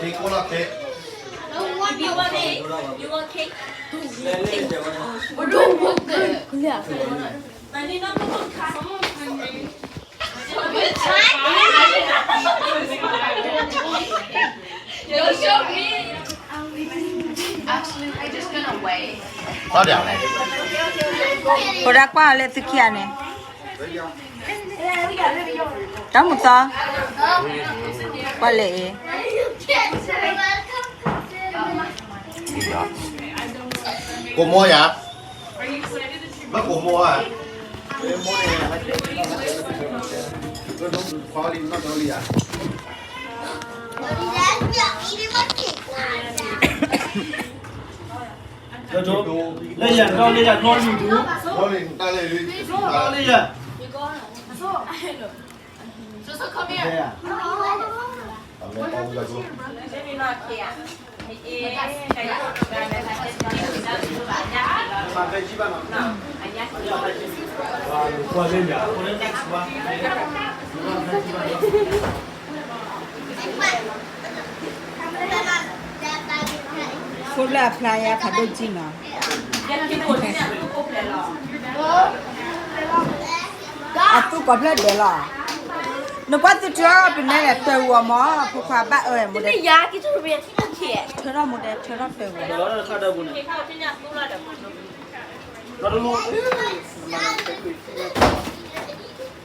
Cake, what up, cake? You want cake? You want cake? Don't want cake. Don't want cake. Don't show me. Actually, I just gonna wait. ဖိဒါကွၢ်အီၤလၢသုခံဂၤန့ၣ်, တၢ်မူသီ, ကွၢ်လၢအံၤ, ကိးမီၤယၤ, မ့ၢ်ကိးမီၤဧါ, လၢယၤ, လၢယၤ, လၢယၤ, လၢယၤ, လၢယၤ. So, so, come here. Let me not care. ဖိလၢအဖျါယါဖးဒိၣ်ကံနီၤ, အသူၣ်ကိးဖျၢၣ်ဒဲးလီၤ. နကွၢ်သုထၢထီၣ်ပနဲလဲၣ် တၢ်ဂီၤမး ဖိခွါဘၣ်အၢ မိၢ်ဒဲး, ထၢထီၣ်မိၢ်ဒဲး ထၢထီၣ်တၢ်ဂီၤ. အဝံၣ်အီၤ တအီၣ်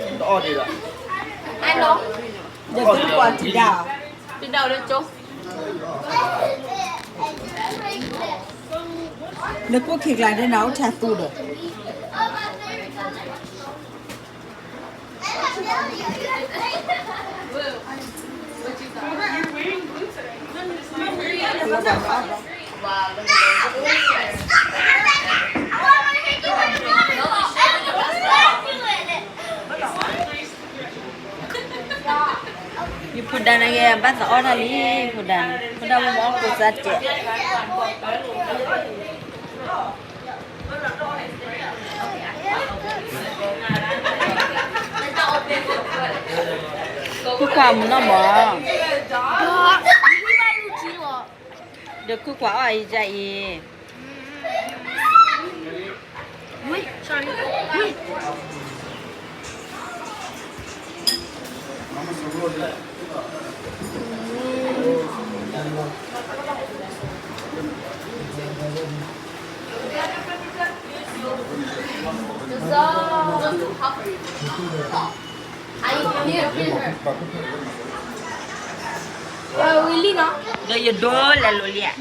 ဒံးဒီး, ဒီးသုကွၢ်ထံဒၣ်, ထံဒၣ်လၢကၠိ, လၢကိၣ်ခံကျါဒ်နၤအိၣ်ထါသူဒီး ယဖိဒါန့ၣ်ဂ့ၤ ဘၣ်သးအီၣ်တၢ်လံ, ဖိဒါန့ၣ် ဖိဒါမ့ၢ်အီၣ်ကိးစၢ်တဲာ် ခိၣ်ခွါမုၢ်နီၢ်မး, ဒီးခိၣ်ခွါအီၣ်အံၤဒ်အံၤ. Really, no? ဒီးယဒိလဲၤလိာ်လံဧ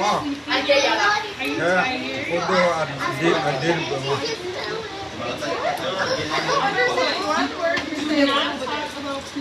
ါ. ယဖိဒိၣ်မုၣ်ဒုးအီၣ်ကိၣ်ဒံးယိ, အူထီၣ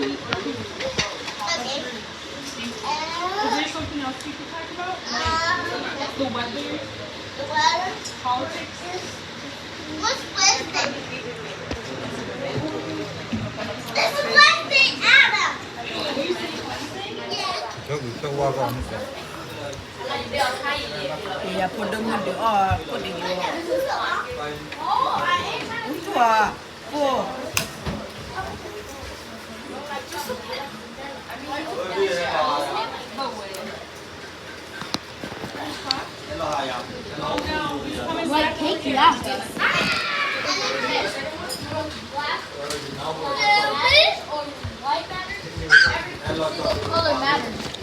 ်, ကိၣ်. White cake, yeah. Color matters.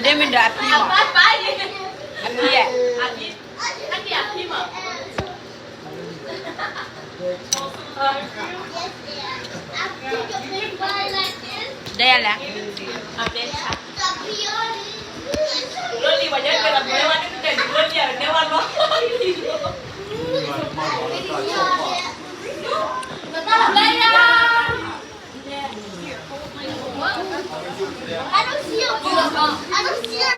ဒ်မ့ၢ်ဒီးအဖံမး, အဖံ, အဖံ, အဖံမး. တဲလဲၣ်, အဘျဲဆါ, လီၤလံၤဝဲယဲၢ်ကဲဒီး ဘျဲဝဲန့ၣ်ကတဲဒ်လီၤလံၤ တဲဝဲလီၤလံၤ